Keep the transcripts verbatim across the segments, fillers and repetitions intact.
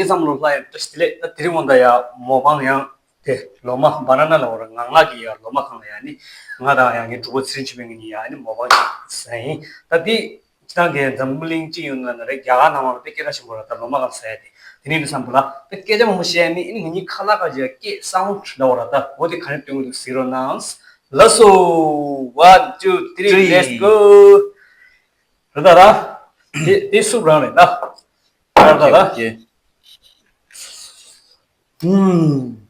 དེ་ཙམ་ལོ་ལྷ་ཡང་བཀྲ་ཤིས་བདེ་ལེགས། ད་དེ་རིང་འོང་ད་ཡ་མོ་པང་ཡང་དེ་ལོ་མ་བ་ར་ན་ལ་བོར་ང་ང་གི་ཡ་ལོ་མ་ཁང་ལ་ཡ་ནི་ང་དང་ཡ་ངའི་གྲོགས་པོ་ཚེ་རིང་ཆོས་འཕེལ་ངེད་གཉིས་ཡ་ནི་མོ་པང་ཅིག་ཟ་ཡིན། ད་དེ་ཁྱེད་རང་གིས་འཛམ་བུ་གླིང་སྤྱི་ཡོངས་ལ་ན་རེ་རྒྱ་གར་ནང་ལ་དཔེ་སྐད་གྲགས་ཆེན་པོ་ར། ད་ལོ་མ་ཁང་ཟ་ཡ་དེ་དེ་ནི་འདི་བསམ་པ་ལ་ད་སྐད་ཆ་མང་པོ་བཤད་ཡ་མི་ཨིན། ངེད་གཉིས་ཁ་ལག་ཁ་ཅིག་སྐད་སང་འདྲ་བོ་ར། ད་འོ་དེ་ག་ནས་སྟོན་གི་འདུག་གཟིགས་རོགས་གནང་། ལགས་སོ། One, two, three, let's go. རེད་ད་ར། དེ་དེ་སུབ་རང་རེད་ད། རེད་ད་ར། ཨོ་ཁེ། ཨུམ།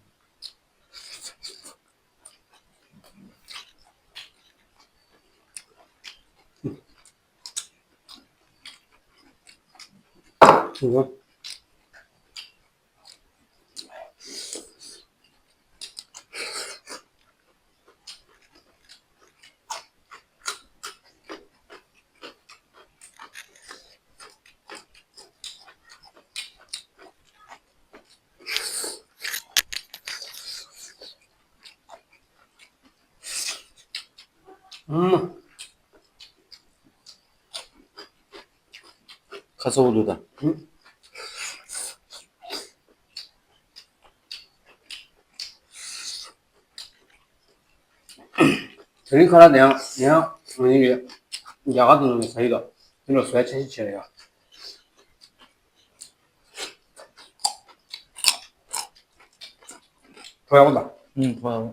ཨུམ། ཁ་ཚ་བོ་འདུག་ད། ཨུམ། དེ་རིང་ཁ་ལག་དེ་ཡང་དེ་ཡང་ང་གཉིས་ཀྱིས་རྒྱ་གར་དུ་ནང་ནས་ཟ་ཡི་དང་དེ་ལ་བཟོ་ཡ་འཆར་གཞི་བྱས་ཡ། ཁྲོ་ཡག་པོ་དང་། ཨུམ། ཁྲོ་ཡག་པོ།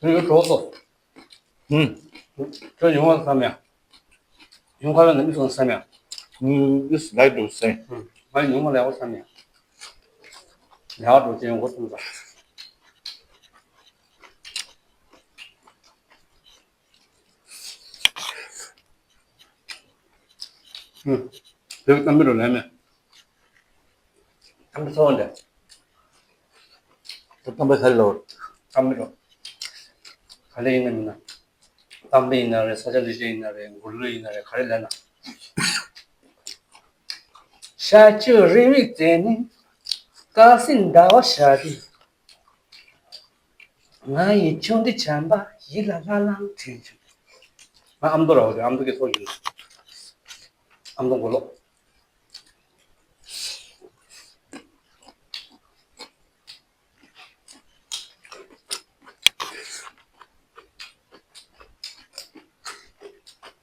དེ་ཡོད་གྲོགས་སོ། ཨུམ། ཁྱོད་ཉུང་བ་བསམ་ཡ། ཉུང་ཁ་ལ་ནི་མི་སོང་བསམ་ཡ། ཨུམ། ཨིས་ལའིག་ཏུ་སེ། ཨུམ། ང་ཉུང་མ་ལས་བ་བསམ་ཡ། ལས་བ་འགྲོ་ཅན་འགོ་ཐུང་ས། ཨུམ། བོད་ཀྱི་གཏམ་དཔེ་རུ་ལས་མེད། གཏམ་དཔེ་ཚོགས་འདི། ད་གཏམ་དཔེ་ག་རེ་ལབ། གཏམ་དཔེ་རུ། ག་རེ་ཡིན་ན་མིན་ན། གཏམ་དཔེ་ཡིན་ན་རེད། ས་སྐྱ་ལི་ཤི་ཡིན་ན་རེད། མགུར་གླུ་ཡིན་ན་རེད། ག་རེ་ལབ་ན། ཤར་ཕྱོགས་རི་བོའི་རྩེ་ནས་སྐར་སེར་ཟླ་བ་ཤར་དུས། ང་ཡི་ཆུང་དུས་བྱམས་པ་ཡིད་ལ་ལྷང་ལྷང་དྲན་བྱུང་། ང་ཨ་མདོ་ར་བ་དེ་ཨ་མདོ་གི་ཚོགས་ཡིན། ཨ་མདོ་མགོ་ལོག་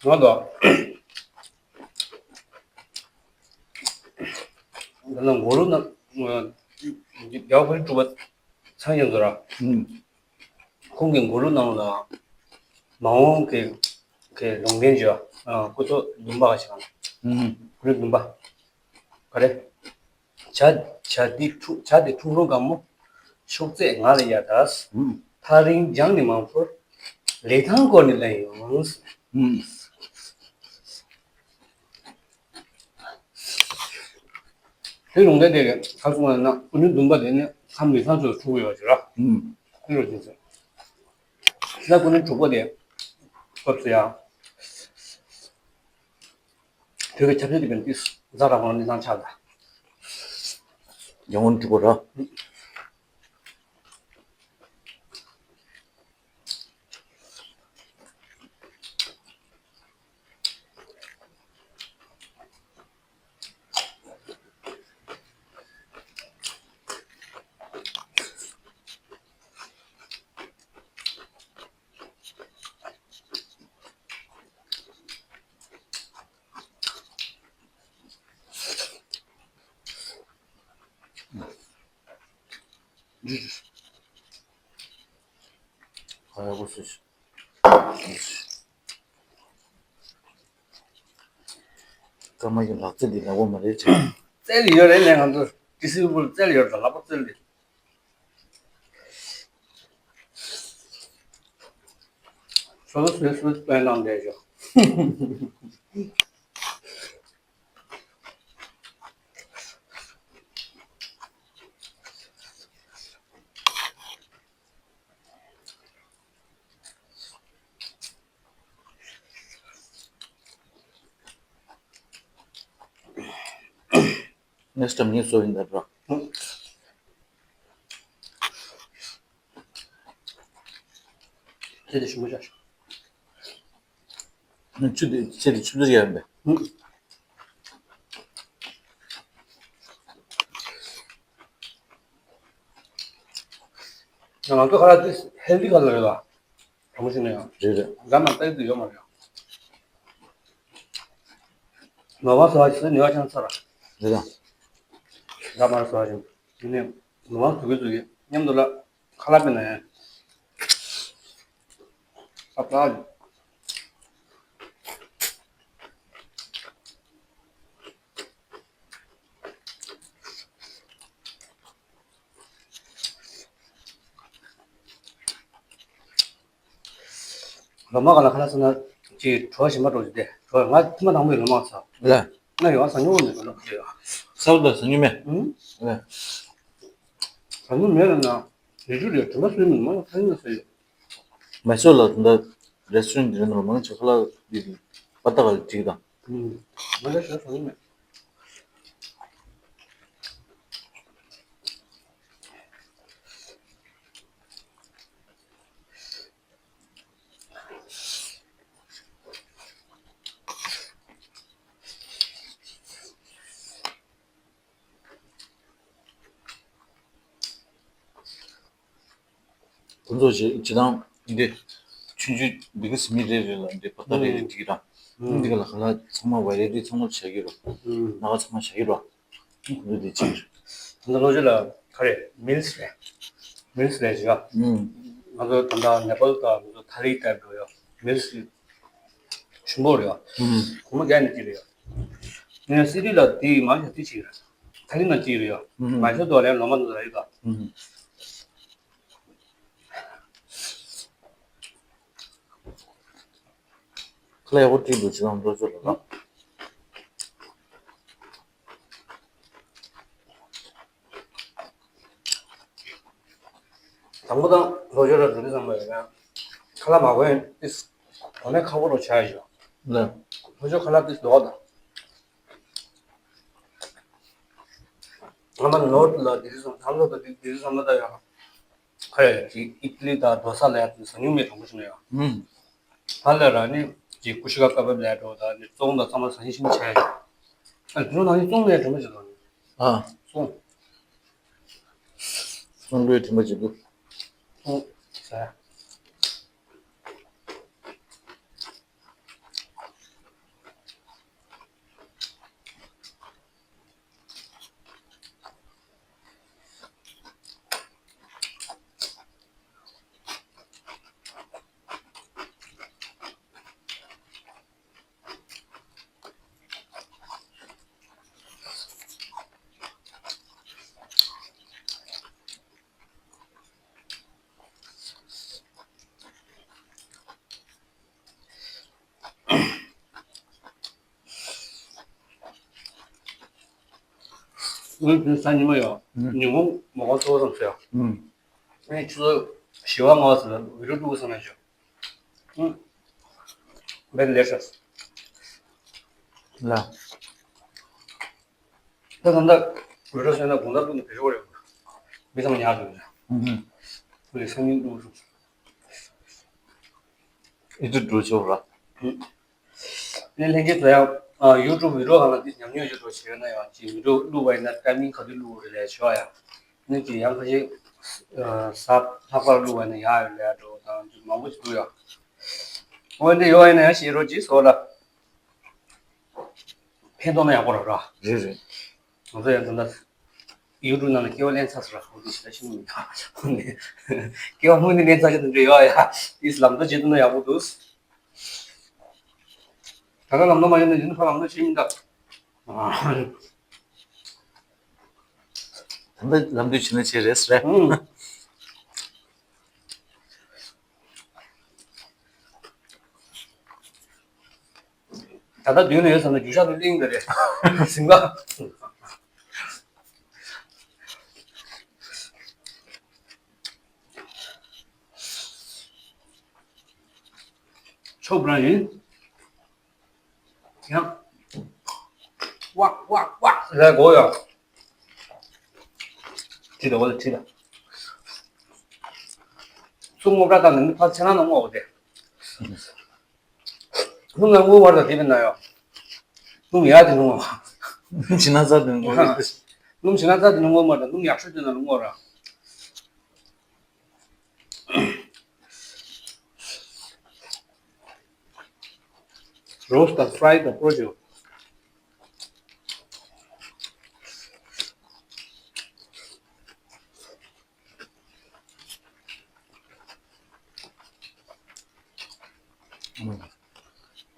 ང་དང་། ད་ནང་མགོ་ལོག་ན། རྒྱལ་བ་ཕུན་སུམ་ཚོགས་པ་ཚང་ཡོད་ཚོ་ར། ཨུམ། ཁོང་གི་མགོ་ལོག་ནང་ལ་མ་འོངས་ཀྱི་ཀྱི་ལུང་བསྟན་བྱས་པ། སྐུ་ཚོགས་བདུན་པ་ཞིག་ཨུམ། སྐུ་ཚོགས་བདུན་པ། ག་རེ། བྱ་བྱ་འདི་འཁྲུག་བྱ་འདི་འཁྲུག་རོགས་དགའ་མོ། ཤོག་རྩེད་ང་ལ་ཡ་དྭགས། ཨུམ། ཐག་རིང་རྒྱང་ནས་མ་འཕུར། ལི་ཐང་སྐོར་ནས་སླེབས་ཡོང་། ཨུམ། དེ་ལུང་བསྟན་དེ་ག་གསུང་བ་ན་སྐུ་ཕྲེང་བདུན་པ་དེ་ནི་ཁམས་ལི་ཐང་ཕྱོགས་སུ་འཁྲུག་ཡོད་ཅེས་ར། ཨུམ། ཁུངས་ལ་བྱིན་ཟེར། ད་སྐུ་ཕྲེང་དྲུག་པ་དེ་སྐབས་སུ་ཡང་བོད་ཀྱི་ཆབ་སྲིད་ཀྱི་བན་ཏིས་ཛ་དྲག་པོ་གནས་སྟངས་ཆགས་ལ། ཡང་སྐུ་ཕྲེང་དྲུག་པ་ར། ཁ་ཡག་པོ་བཟོས་ཤག་སྐར་མ་གི་ལག་རྩལ་འདི་ལག་པ་མ་རེད་ཅེས། རྩལ་ཡོད་རེད་ལས། ང་ཚོ་ཏི་སི་བུ་རྩལ་ཡོད་རེད། ལག་པ་རྩལ་འདི། སོ་སོ་སོ་སོ་སྟོན་གནང་བསྡད་ཤག next time ངས་བཟོ་ཡིན་ད་འགྲོ། ཁྱེད་དེ་ཞུ་མ་བྱ། ཆུ་དེ་ཁྱེད་དེ་ཆུ་དེར་ཡར་འབད། ང་ཚོ་ཁ་ལག་དེ་healthy ཁ་ལག་རེད་ལ། དྲང་པོ་བཤད་ན་ཡང་། རེད་རེད། འདྲ་མ་ལྟ་ཡི་དུ་ཡོད་མ་རེད། ནོར་བ་སོགས་ཀྱི་ནུས་པ་ཆང་ཚར། རེད་དང་། འདྲ་མ་སོགས་ཀྱི་དེ་ནས་ནོར་བ་འཛུགས་ཀྱི་འཛུགས་ཀྱི་མཉམ་དུ་ལ་ཁ་ལག་པའི་ནང་ཡང་། ཨ་ཕ། ལོ་མ་ག་ལ་ཁ་ལག་ཟ་ན་ཅིག་བྲོ་ཞིམ་པ་འགྲོ་རྒྱུ་དེ་བྲོ། ང་ཐུག་མ་དང་པོའི་ལོ་མ་ཟ། ལ། ང་ཡོང་ཟ་མྱོང་མེད་པ་ལོ་རྒྱུ་ཡོད། ས་འོག་ལ་ཟ་མྱོང་མེད། ཨུམ། ལ། ཟ་མྱོང་མེད་ལ་ན་ཡུལ་གྲུ་ལས་དྲི་མ་སོས་མིན་མ་ལ་ཐ་སྙད་ཟ་ཡོད། མེ་སོར་ལ་ད་ལྟ་restaurant འདི་རིགས་ནང་ལ་མང་ཆེ་ཁ་ལག་འདི་པ་ཏ་ག་ལ་བྲིས་དང་། ཨུམ། ང་ལ་ཟ་ཟ་མྱོང་མེད། ཁོང་ཚོ་ཇི་ཇི་ལྟར་འདི་ཆུང་ཆུང་འདི་ག་ཟིན་མི་རེ་རེ་ལ་འདི་པ་ཏ་རེ་རེ་འགྲིག་ར། ཨུམ། འདི་ག་ལ་ག་ལ་ཚང་མ་ཝེ་རའི་ཊི་ཚང་མ་བྱ་གི་ར། ཨུམ། སྣ་ཁ་ཚང་མ་བྱ་གི་ར། ཁོང་ཚོ་འདི་ཅིག་ད་ལྟ་ལོ་རྒྱུས་ལ་ག་རེ་མིལ་སི་རེད། མིལ་སི་རེད་ཅིག་ཨ། ཨུམ། ང་ཚོ་ད་ལྟ་ནེ་པཱལ་དང་ང་ཚོ་ཐ་ལི་ཊའིབ་འགྲོ་ཡོད། མིལ་སི་ཆེན་པོ་རེད། ཨུམ། གོང་མ་བརྒྱ་ནས་གཅིག་རེད། ངས་སི་ཊི་ལ་དེ་མང་ཆེ་དེ་གཅིག་རེད། ཐ་ལི་ནང་གཅིག་རེད། ཨུམ། མང་ཆེ་དུ་ལས་ལོ་མ་དུ་རེད་ད། ཨུམ། ཁ་ལག་ཡག་པོ་བྲིས་འདུག་ཅི་ལང་འགྲོ་ཚོད་ལ་ལ། དང་པོ་དང་ལོ་ཆོ་ར་འགྲོ་དུས་ཙམ་པ་ཡིན་ན་ཁ་ལག་མ་གོན་ཏིས་གོ་གནས་ཁག་པོ་རུ་ཆགས་ཡོད། ལ། ལོ་ཆོ་ཁ་ལག་ཏིས་ལོག་དང་། ང་མ་ནོར་ལ་དེ་དུས་ཙམ་ཐང་ལོ་དང་དེ་དུས་ཙམ་ལ་ད་ཡོད། ཁ་ཡ་ཅིག་ཨི་ཏི་ལི་དང་རྡོ་ས་ལ་ཡ་དེ་ཟ་མྱོང་མེད་དྲང་པོ་ཞུ་ན་ཡང་། ཧ་ལས་ར་ནི་ཅིག་ཀུ་ཤུ་ཀ་ཀ་བབ་ལས་འགྲོ་དང་ནི་བཙོང་དང་ཚང་མ་ཟ་ཤིང་ཤིང་བྱས་ཡོད། ཨ་དེ་ཚོ་ནང་ནི་བཙོང་ནས་དྲང་པོ་ཞིག་དང་ནི། ཨ། བཙོང་། བཙོང་ལོས་དྲན་པ་བྱེད་དགོས། བཙོང་ཟ། ངས་དེ་ས་ཉི་མ་ཡོད། ཉིན་གུང་མོ་ག་ཚོ་བསམ་ཟེར། ཨ་ནི་ཆུ་ཚོད་བཞི་པ་ལྔ་པ་ཟེར་ལ་བི་ཌིའོ་བླུག་བསམ་ན་ཞོ། བེད་ལེ་ཤ། ལ། ད་ད་ད་བི་ཌིའོ་བཟོས་ན་དགོང་དག་བླུག་ནས་བེད་ཤོག་རེད། མི་ཚང་མ་ཉར་འདུག་ནས། ཁོ་ལས་སང་ཉིན་བླུག་སོང་། ཨི་ཏུ་འགྲོ་ཆོག་ར། ནས་ལྷན་རྒྱས་ཚོ་ཡང་ཡུ་ཊུབ་བི་ཌིའོ་གང་ལ་འདི་ཉམས་མྱོང་ཡོད་འགྲོ་བྱས་ན་ཡང་ཅིག་བི་ཌིའོ་བླུག་པ་ཡིན་ན་ཊའི་མིང་ག་དུས་བླུག་དགོས་རེད་ལས་ཞོ་ཡ། ནི་ཅིག་ཡང་ཁ་ཤས་གཟའ་ལྷག་པར་བླུག་པ་ཡིན་ན་ཡག་ཡོད་ལས་འགྲོ་དང་ཅིག་མང་པོ་ཞིག་འདུག་ཡ། འོན་ཏེ་ཡོད་ཡིན་ན་ཡང་ཤེས་རོགས་གྱིས་བཟོ་ལ། ཕན་ཐོགས་ན་ཡག་པོ་རེད་ར། རེད་རེད། ང་ཚོ་ཡང་ད་ལྟ་ཡུ་ཊུབ་ནང་ལ་སྐྱེ་བ་ལེན་ཚར་སོང་ར་ཧོ་དེ་ཞེ་དྲག་ཤེས་མི་འདུག་སྐྱེ་བ་སྔོན་ནས་ལེན་ཚར་གྱི་དེ་འདྲ་ཡོད་ཡ། ཨིས་ལམ་འདྲ་བྱེད་ཐུབ་ན་ཡག་པོ་འདུག་ད་ལྟ་ལམ་འདྲ་མ་ཡོད་ན་ཡིན་ཕ་ལམ་འདྲ་བྱེད་མི་འདུག་ད་ལྟ་ལམ་འདི་བྱེད་ན་བྱེད་རེད་ཟེར། ཨང་། ད་ལྟ་མདུན་ལ་ཡོད་ཟེར་ན་རྒྱུ་ཤ་དང་གླིང་འདི་རེད། ཟིན་པ། ཆོབ་རང་ཡིན། ཡང་། ཝག་ཝག་ཝག་ལས་གོ་ཡ། ཁྲིད་དང་འོ་ལ་ཁྲིད་དང་། སུ་སྔོ་བྲག་དང་ནི་ཕར་ཆེ་ན་ན་སྔོ་བ་དེ། སྣུམ་ལ་སྔོ་བར་དང་དེ་བས་ན་ཡོ། སྣུམ་ཡག་དེ་སྔོ་བ། སྣུམ་ཞིམ་ན་ཚ་དེ་སྔོ་བ། སྣུམ་ཞིམ་ན་ཚ་དེ་སྔོ་མ་དང་སྣུམ་ཡག་ཤོས་དེ་ན་སྔོ་ར། Roast the fried produce.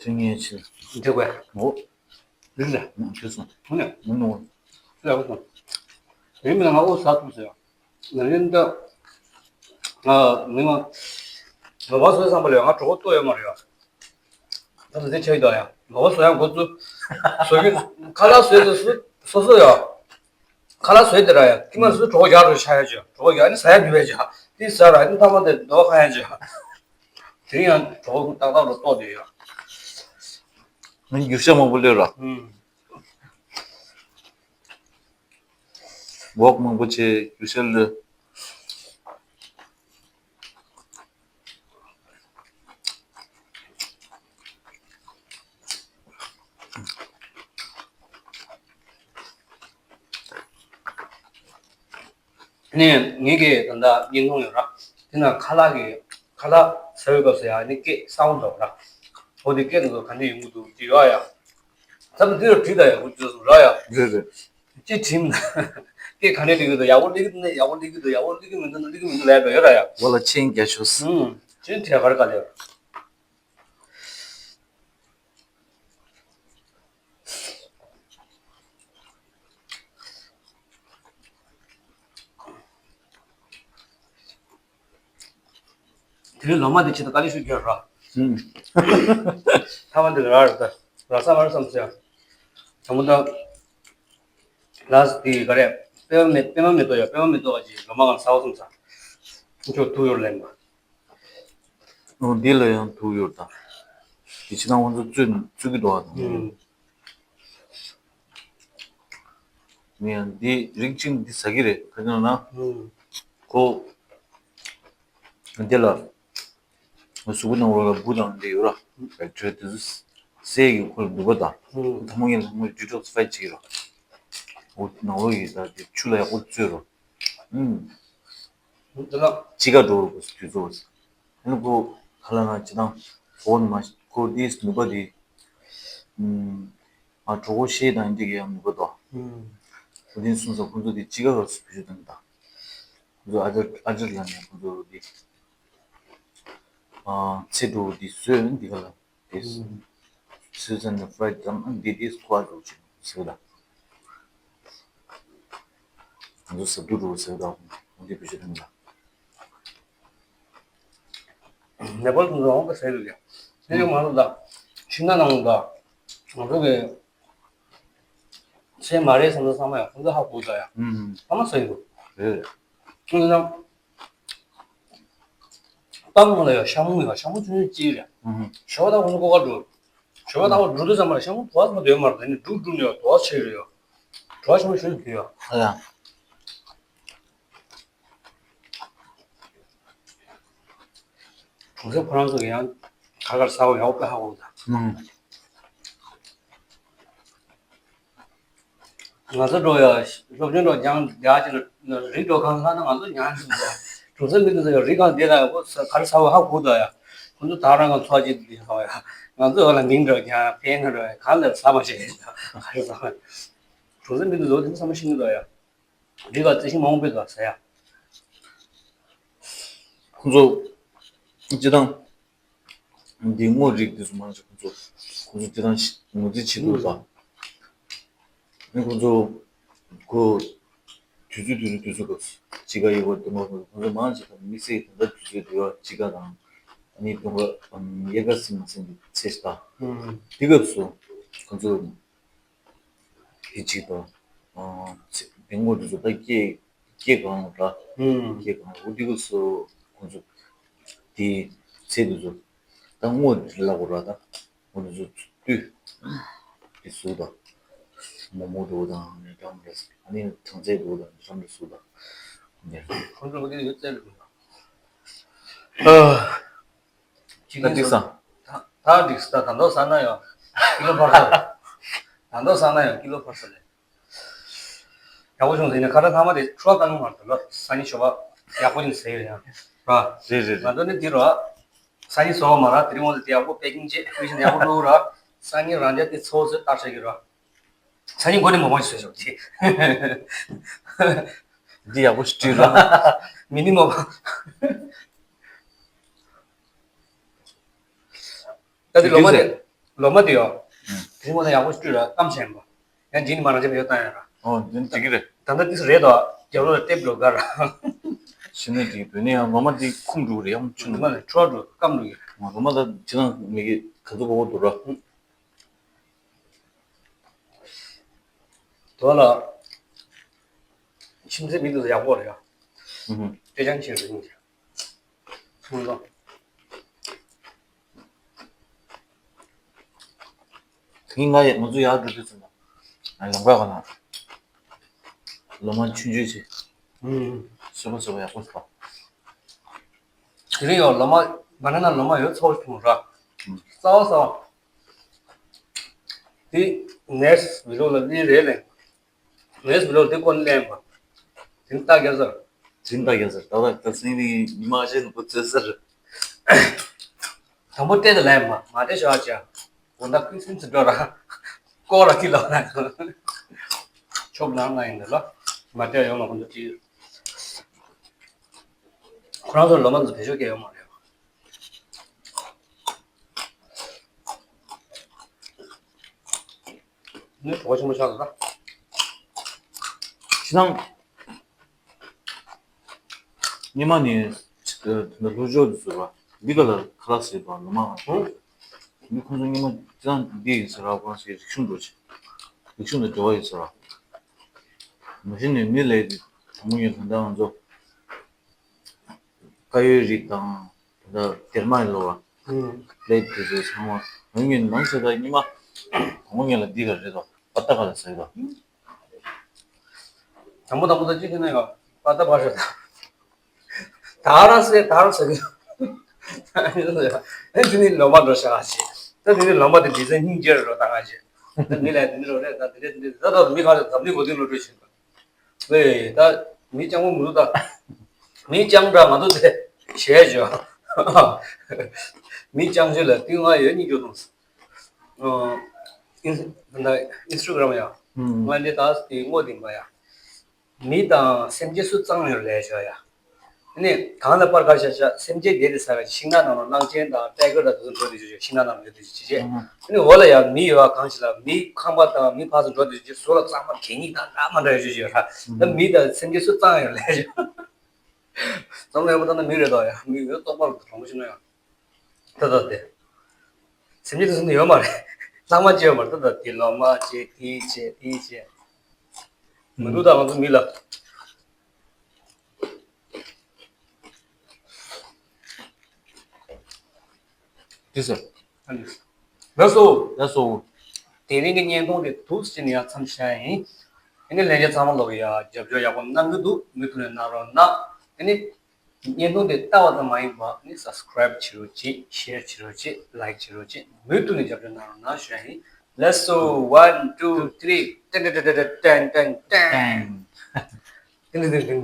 ཚིག་ངན་ཆེ། འདྲི་དགོས། འོ། རིག་ལ། ང་ཁྱོད་སོང་། ཧུ་ནས། ང་ནོ། ལ་བ་སོང་། རིག་མི་ལ་ང་ཨོ་ཟ་ཐུབ་ཟེར། ང་རིན་ད། ང་མི་མ། ང་བ་སོ་བསམ་པ་ལ་ང་གྲོགས་ཏོ་ཡོད་མ་རེད་ཡ། ད་ལྟ་དེ་ཆགས་ཡོད་ཡ། ང་བ་སོ་ཡང་འགོ་ཚུ། སོ་གི། ཁ་ལག་སོས་ཏེ་སུ་སོ་སོ་ཡ། ཁ་ལག་བཟོས་དེ་ར་ཡ། ཀྱི་མར་སུ་གྲོགས་རྒྱག་རུ་ཆ་ཡ་ཅོ། གྲོགས་རྒྱག་ནི་ཟ་ཡ་འདི་བས་ཅ། དེ་ཟ་ར་ནི་ཐ་མ་དེ་དོ་ཁ་ཡ་ཅོ། དེ་ཡང་གྲོགས་ཏག་ཏག་རུ་ཏོ་དེ་ཡ། ང་རྒྱུ་ཤ་མང་པོ་ལོས་ར། འོག་མང་པོ་ཆེ་རྒྱུ་ཤ་ལོས། ནས་ངེད་ཀྱིས་ད་ལྟ་བརྙན་ཐུང་ཡོད་ར། དེ་ན་ཁ་ལག་གི་ཁ་ལག་ཟ་བའི་སྐབས་སུ་ཡང་ནི་སྐད་གསང་བ་འདྲ་བ་ར། འོ་དེ་སྐད་འདི་ཚོ་ག་འདྲ་ཡོང་གི་འདུག་དེ་ཡོད་ཡ། ད་ལྟ་འདི་ལ་བྲིས་ད་ཡ་འོ་དེ་ཚོ་ར་ཡ། རེད་རེད། ཅི་བྲིས་མིན། སྐད་ག་འདྲ་སླེབས་ཀྱི་འདུག་ཡག་པོ་སླེབས་ཀྱི་འདུག་ན་ཡག་པོ་སླེབས་ཀྱི་འདུག་ཡག་པོ་སླེབས་ཀྱི་མི་འདུག་ན་སླེབས་ཀྱི་མི་འདུག་ལབ་ཡ་ཡོད་ར་ཡ། འོ་ལ་མཆན་རྒྱག་ཤོག་ཨུམ། མཆན་བྲིས་ག་རེ་ག་ལེ། དེ་རིང་ལོ་མ་དེ་ཆེད་དུ་དཀའ་ལས་ཤུགས་རྒྱག་ར། ཧུམ། ཐ་མ་འདི་ལ་ར་ར་ད་ར་ས་མ་ར་བསམ་ཟེར། དང་པོ་ད་ལ་སི་དེ་ག་རེ་པད་མ་མེ་པད་མ་མེ་ཏོག་ཡ་པད་མ་མེ་ཏོག་ག་ཅིག་ལོ་མ་གང་ས་བ་བསམ་ས། ཁྱོད་ཐུག་ཡོར་ལེན་པ། འོ་འདི་ལ་ཡང་ཐུག་ཡོད་དང་། འདི་ཕྱི་ནང་ང་ཚོ་བཙོས་བཙོས་ཀྱི་འདུག་ཨ་དང་། ཨུམ། ངས་ཡང་འདི་རིགས་གཅིག་འདི་ཟ་གི་རེད་ཁ་ཅང་ན། ཨུམ། ཁོ། འདི་ལ། གཟུགས་པོ་ནང་ལོགས་ལ་འབུ་དང་འདི་ཡོད་ར། བེག་ཊི་རི་ཡ་དེ་ཚོ་སེལ་གྱི་ཁོ་ལ་ནུས་པ་དང་། ཨུམ། ཐ་མ་ངས་ལ་མོ་ཌི་ཊོག་སི་ཕའི་བྱེད་ཀྱི་ར། འོ་ནང་ལོགས་ཀྱི་ད་འདི་ཆུ་ལ་ཡག་པོ་བཙོས་ར། ཨུམ། དེ་ལ། དཔྱིད་ཀ་འགྲོ་རུ་དུས་ཚོད། ཨ་ནི་ཁོ་ཁ་ལ་ན་ཅི་དང་། ཁོ་ནི་མ་ཁོ་དེའི་ནུས་པ་དེ། ཨུམ། ཨ་གྲོགས་པོ་ཤེས་དང་འདི་གའི་ཡང་ནུས་པ་དོ། ཨུམ། ཁོ་དེ་སོང་ཙང་ཁོ་ཚོ་དེ་དཔྱིད་ཀ་རུ་བུ་ཆུ་དང་དང་། ཁོ་ཚོ་ཨ་ཅར་ཨ་ཅར་ལ་ནས་ཁོ་ཚོ་དེ། ཨ་ཚེ་འགྲོ་དེ་བཟོས་ནི་འདི་ག་ལ། དེ། ཨུམ། སུས་ཙམ་ནས་ཕ་རའི་དང་ཨ་འདི་དེ་སྐོར་རུ་ཅིག་ཟེར་ད། ང་ཚོ་ཟབ་ཏུ་འགྲོ་ཟེར་ད་འོ་འདི་བུ་ཆུ་དང་དང་། ནེ་པཱལ་དུ་འགྲོ་འོང་གི་ཟེར་ཡོད་ཀྱང་། དེ་ཡོད་མ་རེད་ད། ཕྱི་ན་ནང་ད། ང་ཚོ་གི་ཚེ་མ་རེད་བསམ་ན་ཚང་མ་ཡང་ཁོང་ཚོ་ཧ་གོ་ད་ཡ། ཨུམ། ཚང་མ་ཟེར་ཡོད། རེད། ཁོང་ཚོ་ད། ཏང་ལ་ཡང་ཤ་མོ་ཡང་ཤ་མོ་ཆུང་ཆུང་གཅིག་རེད། ཨུམ། ཞོགས་ད་ཁོང་ཚོ་ཀོ་ཀ་འགྲོ། ཞོགས་ད་འགྲོ་དུས་ཙམ་པ་ལ་ཤ་མོ་དུ་བ་ཙམ་དུ་ཡོད་མ་རེད་ད་ནི་འབྲུག་འབྲུག་ནས་ཡང་དུ་བ་ཆེ་རེད་ཡ། དུ་བ་ཤ་མོ་ཆུང་ཆུང་དུ་ཡ། ཨ་ཡ། གྲོང་གསེབ་ཁོ་རང་ཚོ་གི་ཡང་ག་གར་ས་འོག་ཡག་པོ་དཔེ་ཧ་གོ་ད། ང་ཚོ་འགྲོ་ཡ་སློབ་སྦྱོང་འགྲོ་རྒྱང་རྒྱ་ཆེ་ན་རི་འགྲོ་གང་ལྷག་ན་ང་ཚོ་ཉག་ཞིག་འགྲོ། གྲོང་གསེབ་མི་འདི་ཚོ་ཡང་རི་སྒང་དེ་ལ་ཡང་ག་རེ་ས་འོག་ཧ་གོ་ད་ཡ། ཁོ་ཚོ་ད་རང་ག་འཚོ་བ་སྐྱེལ་དུ་ཡ་ང་ཚོ་ཡོད་ལ་མིང་འགྲོ་རྒྱང་ཕན་ན་འགྲོ་ཡ་གང་ལ་ས་མ་ཤེས་ཡ་ག་རེ་ས་གྲོང་གསེབ་མི་འདི་ཚོ་དེ་ཚོ་ས་མ་ཤེས་ནི་ད་ཡ། འདི་ག་རྩི་ཤིང་མང་པོ་དགའ་ས་ཡ། ཁོང་ཚོ་སྤྱི་བཏང་འདི་སྔོ་རིགས་འདི་ཚོ་མང་ཆེ་ཁོང་ཚོ་ཁོང་ཚོ་སྤྱི་བཏང་ངོས་འཛིན་བྱེད་ཐུབ་པ། ཨ་ནི་ཁོང་ཚོ་ཁོ་དུས་ཚོད་དུས་ཚོད་དུས་ཚོད་སྐབས་སུ་དཔྱིད་ཀ་དབྱར་ཁ་སྟོན་ཁ་ཁོང་ཚོ་མང་ཆེ་དམིགས་བསལ་ད་ལྟ་དུས་ཚོད་དུས་བ་དཔྱིད་ཀ་དང་ཨ་ནི་སྟོན་ཁ་དབྱར་ཁ་ཟིན་མ་ཟིན་གྱི་ཚེས་ད་དེ་སྐབས་སུ་ཁོང་ཚོ། དེ་གཅིག་དང་། ཨ་ཚེ་དེ་སྔོན་དུ་ཚོ་ད་སྐྱེ་སྐྱེ་གང་ར། ཨུམ། སྐྱེ་གང་འོ་དེ་ག་སོ་ཁོང་ཚོ་དེ་ཚེ་དུ་ཚོ་ད་སྔོན་དུ་ལ་གོ་ར་ད་འོ་དེ་ཚོ་དུས་དེ་སུ་དང་མོ་མོ་དུ་དང་ནི་འགྲམ་རེ་ཨ་ནི་གྲང་ཚད་དུ་དང་འགྲམ་རེ་སུ་དང་ ཁོང་ཚོ་ལ་དེ་ཡོད་ཚད་ལ། ཨ། ཅི་ད་འགྲིག་ས། ད་ད་འགྲིག་ས། ད་ད་མདོག་ས་ན་ཡང་ཀི་ལོ་ཕར་ས། ད་མདོག་ས་ན་ཡང་ཀི་ལོ་ཕར་ས་ལས། ཡག་པོ་བྱུང་ཟེར་ནས་ཁ་བྲལ་ཐ་མ་དེ་ཁྲོ་བ་བཏང་གི་མ་རེད་ལ། སང་ཉིན་ཞོགས་པ་ཡག་པོ་ཡིན་ཟེར་ཡོད་ཡང་ར། རེད་རེད་ང་རེད། ཚོ་ནི་འདི་ར། སང་ཉིན་བཟོ་བ་མ་ར། དེ་རིང་འོང་དུས་དེ་ཡག་པོ་པེ་ཀིང་བྱེད། ཕུལ་ཞིང་ཡག་པོ་བླུགས་ར། སང་ཉིན་རང་རྒྱལ་དེ་ཚོ་ཚོས་བརྟག་དཔྱད་ཀྱི་ར། སང་ཉིན་མགོ་ནས་མོག་མོག་ཞིག་བཟོས་ཤོག་ཅེས། འདི་ཡག་པོ་ཞིག་བྲིས་ར། མི་ནི་མོག་ད་དེ་ལོ་མ་དེ། ལོ་མ་དེ་ཡོ། དེ་ངོ་ན་ཡག་པོ་ཞིག་བྲིས་ར། སྐམ་ཆེན་པོ། ཡང་འཇིན་མ་རང་ཆེན་པོ་ཡོད་བཏང་ཡ་ར། ཨོ་འདི་འགྲིག་གི་རེད། ད་ལྟ་དེ་རེད་དོ། རྒྱབ་ལོག་ལ་ལྟེབ་འགྲོ་ག་ར། ཤི་ནས་འགྲིག་གི་འདུག་ནི་ཡང་ལོ་མ་འདི་ཁུམ་འགྲོ་གི་རེད། ཡག་པོ་ཆུ་ལོ་མ་ནི་ཁྲོ་འགྲོ་སྐམ་འགྲོ་གི་རེད། ང་ལོ་མ་ད་ཅི་ལང་མི་གི་ག་ཚོད་གོ་གོ་འདུག་ར། དོ་ལ། ཁྱིམ་མཚེས་མི་འདུག་ཡག་པོ་རེད་ཡ། ཧུམ་ཧུམ། ཀྲེ་ཅང་ཆེ་རུ་ཡིན་ཀྱང་། ཐུང་ལོ། དེ་ང་ཡ་ང་ཚོ་ཡར་འགྲོ་དུས་ཙམ་པ། ལམ་ཁ་ག་ན། ལོ་མ་ཆུང་ཆུང་ཆེ། ཧུམ། སོ་པ་སོ་པ་ཡག་པོ་སོ་པ། དེ་རིང་ཡང་ལོ་མ་བ་ན་ན་ལོ་མ་ཡོད་ཚོགས་ཐུང་ར། ཧུམ། ས་བ་ས་བ། དེ་ནེགསི་ཝི་ལོག་ལ་ནི་རེད་ལེ། ངས་བི་ལོག་འདི་ཀོན་ལེན་པ། དེ་ནི་རྟ་རྒྱ་ཟེར། དེ་ནི་རྟ་རྒྱ་ཟེར། ད་ལྟ་ད་སེང་རི་ཉི་མ་ཤེས་ནུ་བོ་ཚོད་ཟེར། དང་པོ་སྟེ་དེ་ལེན་པ་མ་སྟེ་ཞོག་ཅག་འོ་ད་ཁུན་སུན་ཚུ་འགྲོ་ར། ཀོ་ར་ཁི་ལོ་ན། ཆོབ་ནང་ན་ཡིན་ད་ལ། མ་སྟེ་ཡོང་ལ་ཁོང་ཚོ་ཅི། ཁོ་རང་ཚོ་ལོ་མ་ཚོ་བེད་སྤྱོད་སྐྱེ་ཡོང་མ་རེད། ནི་གྲོགས་ཆེན་པོ་ཆགས་འདུག་ད། ཕྱི་ནང་ཉི་མ་ནི་ལྷོ་ཕྱོགས་དུ་ཟུར་བ་འདི་ག་ལ་ཁ་ལག་ཟེར་བ་ལོ་མ་ཧུང་། མི་ཁོང་ཚོ་ཉི་མ་ཕྱི་ནང་འདི་ཡིན་ཟེར་བ་ཁོང་ཚོའི་རིག་གཞུང་འགྲོ་ཆེ། རིག་གཞུང་དང་འབྲེལ་བ་ཡོད་ཟེར་བ། མ་གཞི་ནས་མི་ལས་དེ་དང་པོ་ཉིད་ད་ལྟ་ང་ཚོ། དཀར་ཡོལ་རིགས་དང་། ད་སྡེར་མ་ཡི་ལོ་བ། ཨུམ། ལེབ་དེ་ཚོ་ཚང་མ་ང་གཉིས་མང་ཆེ་ད་ཉི་མ། དང་པོ་ཉིད་ལ་འདི་ག་རེད་དོ་པ་ཏ་ག་ལ་ཟེར་དོ། དང་པོ་དང་པོ་ད་ཅི་ཤེས་ན་ཡང་པ་ཏ་པ་རེད་ད། ད་རང་ཟེར་ད་རང་ཟེར་གི། ཨེ་དེ་ནི་ལོ་མ་འགྲོ་ཤག་ཅེས། ད་དེ་ནི་ལོ་མ་དེ་འདི་ཚོ་སྙིང་རྗེ་རེད་རོ་ད་ང་ཅེས། ད་མི་ལ་དེ་འདི་རོ་རེད་ད་དེ་རེད་དེ་འདི་རེད་ད་ད་མི་ག་རེ་འཛམ་གླིང་གོ་དུས་ལོ་འགྲོ་བཞིན་པ། ཝེ། ད་མི་སྤྱང་པོ་མི་འདུག་ད། མི་སྤྱང་འདྲ་ང་ཚོ་དེ་བྱས་བྱོས། མི་སྤྱང་བྱོས་ལ་ཏིང་ང་ཡོད་གཉིས་འགྱོ་དང་། ཨིན་ད་ཨིན་སི་ཊ་གྷ་རམ་ཡ། ང་འདི་ད་དེ་ངོ་དེ་མ་ཡ། མི་དང་སེམས་ཅན་སུ་གཙང་ཡོད་ལས་བྱོས་ཡ། ནི་གང་ལ་པར་ཁ་ཤ་ཤ་སེམས་ཅན་བསྡད་དེ་ས་ར་ཤིང་ནགས་ནང་ལ་གླང་ཆེན་དང་ཏའི་གར་དང་དེ་ཚོ་འགྲོ་དེ་བྱོས་ཤིང་ནགས་ནང་ལ་ཡོད་དེ་བྱོས་བྱས། ཨ་ནི་འོ་ལ་ཡང་མི་ཡོད་པ་གང་ཞིག་ལ་མི་ཁང་པ་དང་མི་ཕར་ཚུར་འགྲོ་དུས་ཀྱི་བཟོ་ལ་གཙང་མ་གད་སྙིགས་དང་འདྲ་མ་འདྲ་ཡོད་ཅོག་ཅོག་ར། ད་མི་དང་སེམས་ཅན་སུ་གཙང་ཡོད་ལས་ཅོག་གཙང་ལས་པ་ད་ན་མི་རེད་དོ་ཡ་མི་ཡོད་རྟོགས་པ་རུ་དྲང་པོ་ཤི་ན་ཡང་ད་ད་དེ་སེམས་ཅན་དུ་སུ་ནི་ཡོད་མ་རེད། ལྷག་མ་ཅི་ཡོད་མ་རེད་ད་ད་དེ་ལོ་མ་ཅེ་དེ་ཅེ་དེ་ཅེ་མི་འདུག་ད་ང་ཚོ་མི་ལ། དེ་ཟེར། ལགས་སོ། ལགས་སོ། དེ་རིང་གི་བརྙན་ཐུང་དེ་ཐུགས་རྗེ་ཆེ་ནས་ཡང་མཚམས་བཞག་ཡིན། ཨ་ནི་ལྷན་རྒྱས་ཚང་མ་ལོག་ཡ་རྒྱབ་སྐྱོར་ཡག་པོ་གནང་གི་འདུག་མུ་མཐུད་ནས་གནང་རོགས་གནང་། ཨ་ནི་བརྙན་ཐུང་དེ་ལྟ་བ་ཙམ་མ་ཡིན་པ་ཨ་ནི་སབ་སི་ཀ་རའིབ་བྱེད་རོགས་གྱིས། ཤེར་བྱེད་རོགས་གྱིས། ལའིཀ་བྱེད་རོགས་གྱིས། མུ་མཐུད་ནས་རྒྱབ་སྐྱོར་གནང་རོགས་གནང་ཞུ་ཡ་ཡིན། ལགས་སོ། ཝན་ཊུ་ཐི་རི། ཏན་ཏན་ཏན་ཏན་ཏན་ཏན། ཏན། ཏན་ཏན་ཏན་ཏན།